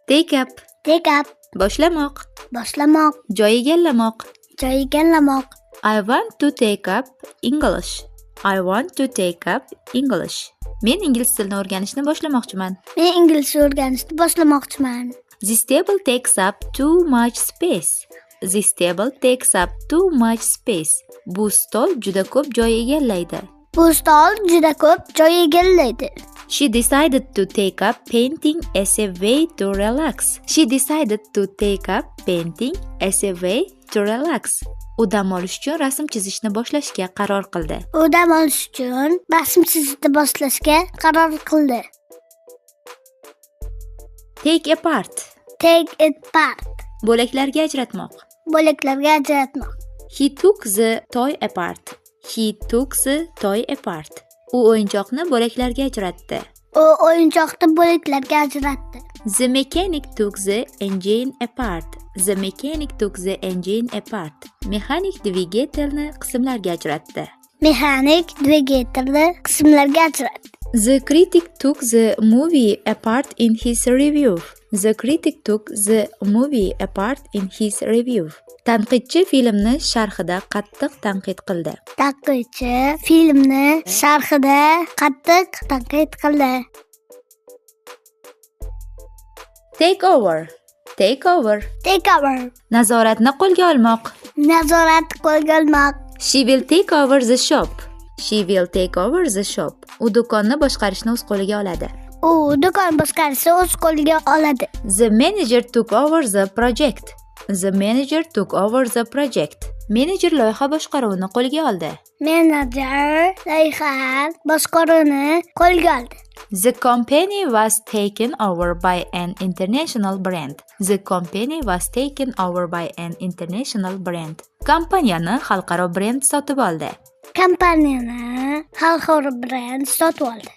Take up. Take up. Boshlamoq. Boshlamoq. Joy egallamoq. Joy egallamoq. I want to take up English. I want to take up English. Men ingliz tilini o'rganishni boshlamoqchiman. Men ingliz o'rganishni boshlamoqchiman. This table takes up too much space. This table takes up too much space. Bu stol juda ko'p joy egallaydi. Bu stol juda ko'p joy egallaydi. She decided to take up painting as a way to relax. She decided to take up painting as a way to relax. U dam olish uchun rasm chizishni boshlashga qaror qildi. U dam olish uchun rasm chizishni boshlashga qaror qildi. Take apart. Take apart. Bo'laklarga ajratmoq. Bo'laklarga ajratmoq. He took the toy apart. He took the toy apart. U o'yinchoqni bo'laklarga ajratdi. U o'yinchoqni bo'laklarga ajratdi. The mechanic took the engine apart. The mechanic took the engine apart. Mexanik dvigatelni qismlarga ajratdi. Mexanik dvigatelni qismlarga ajratdi. The critic took the movie apart in his review. The critic took the movie apart in his review. Tanqidchi filmni sharhida qattiq tanqid qildi. Tanqidchi filmni sharhida qattiq tanqid qildi. Take over. Take over. Take over. Nazoratni qo'lga olmoq. Nazorat qo'lga olmoq. She will take over the shop. She will take over the shop. U do'konni boshqarishni o'z qo'liga oladi. U do'kon boshqarishni o'z qo'liga oladi. The manager took over the project. The manager took over the project. Menejer loyiha boshqaruvini qo'lga oldi. Menejer loyiha boshqaruvini qo'lga oldi. The company was taken over by an international brand. The company was taken over by an international brand. Kompaniyani xalqaro brend sotib oldi. Kompaniyani xalqaro brend sotib oldi.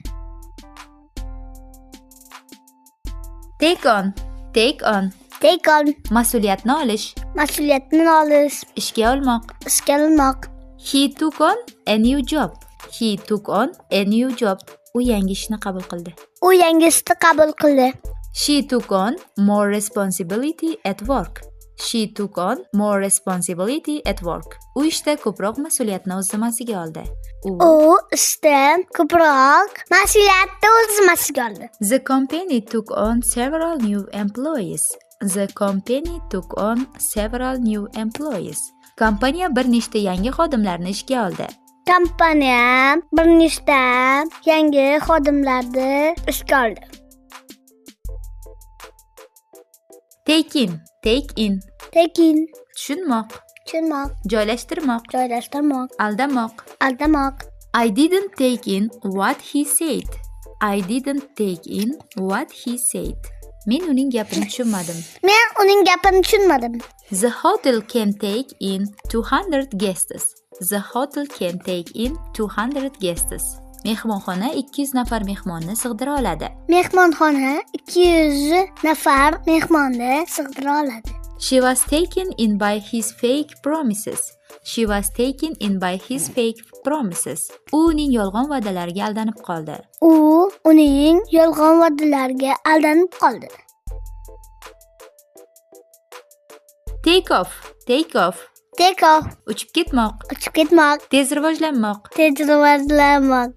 Take on. Take on. Take on. Mas'uliyatni olish. Mas'uliyatni olish. Ishga olmoq. Ishga olmoq. He took on a new job. He took on a new job. U yangi ishni qabul qildi. U yangi ishni qabul qildi. She took on more responsibility at work. She took on more responsibility at work. U ishda ko'proq mas'uliyatni o'z zimmasiga oldi. U ishda ko'proq mas'uliyatni o'z zimmasiga oldi. The company took on several new employees. The company took on several new employees. Kompaniya bir nechta yangi xodimlarni ishga oldi. Kompaniya bir nechta yangi xodimlarni ishga oldi. Take in, take in. Take in. Tushunmoq. Tushunmoq. Joylashtirmoq. Joylashtirmoq. Aldamoq. Aldamoq. I didn't take in what he said. I didn't take in what he said. Men uning gapini tushunmadim. Men uning gapini tushunmadim. The hotel can take in 200 guests. The hotel can take in 200 guests. Mehmonxona 200 nafar mehmonni sig'dira oladi. Mehmonxona 200 nafar mehmonni sig'dira oladi. She was taken in by his fake promises. She was taken in by his fake promises. U uning yolg'on va'dalariga aldanib qoldi. U uning yolg'on va'dalariga aldanib qoldi. Take off, take off. Take off. Uchib ketmoq. Uchib ketmoq. Tez rivojlanmoq. Tez rivojlanmoq.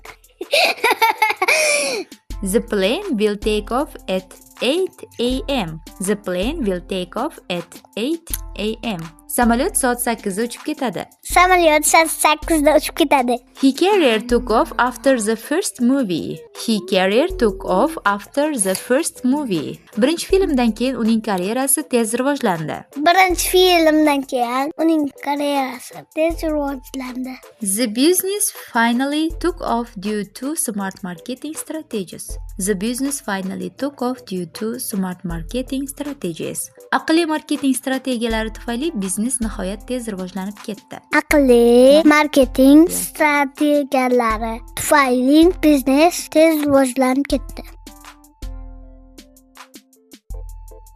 The plane will take off at 8 a.m. The plane will take off at 8 a.m. Samolyot soat 8 da uchib ketadi. Samolyot soat 8 da uchib ketadi. He career took off after the first movie. He career took off after the first movie. Birinchi filmdan keyin uning karyerasi tez rivojlandi. Birinchi filmdan keyin uning karyerasi tez rivojlandi. The business finally took off due to smart marketing strategies. The business finally took off due to smart marketing strategies. Aqlli marketing strategiyalari tufayli biznes nihoyat tez rivojlanib ketdi. Aqlli marketing strategiyalari tufayli biznes tez rivojlanib ketdi.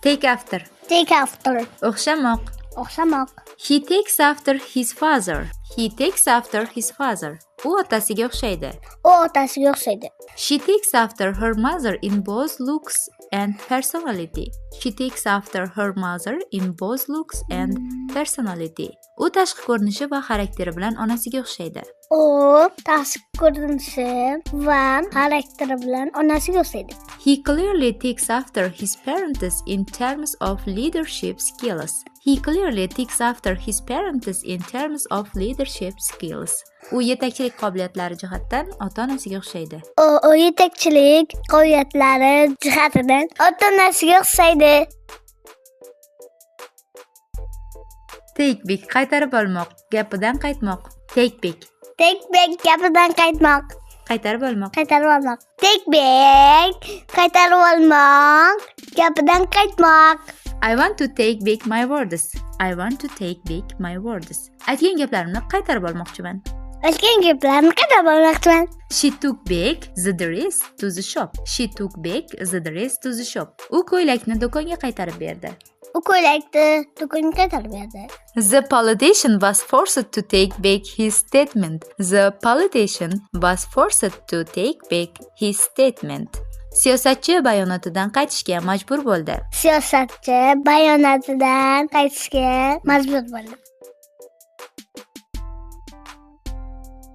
Take after. Take after. O'xshamoq. O'xshamoq. He takes after his father. He takes after his father. U otasiga o'xshaydi. U otasiga o'xshaydi. She takes after her mother in both looks and personality. She takes after her mother in both looks and personality. U tashqi ko'rinishi va xarakteri bilan onasiga o'xshaydi. U tashqi ko'rinishi va xarakteri bilan onasiga o'xshaydi. He clearly takes after his parents in terms of leadership skills. He clearly takes after his parents in terms of leadership skills. U yetakchilik qobiliyatlari jihatdan ota-onasiga o'xshaydi. U yetakchilik qobiliyatlari jihatidan ota-onasiga o'xshaydi. Take back qaytarib olmoq, gapidan qaytmoq. Take back. Take back gapidan qaytmoq. Qaytarib olmoq. Qaytarib olmoq. Take back qaytarib olmoq, gapidan qaytmoq. I want to take back my words. I want to take back my words. Aytgan gaplarimni qaytarib olmoqchiman. Aytgan gaplarimni qaytarib olmoqchiman. She took back the dress to the shop. She took back the dress to the shop. U ko'ylakni do'konga qaytarib berdi. U ko'ylakni do'konga qaytarib berdi. The politician was forced to take back his statement. The politician was forced to take back his statement. Siyosatchi bayonotidan qaytishga majbur bo'ldi. Siyosatchi bayonotidan qaytishga majbur bo'ldi.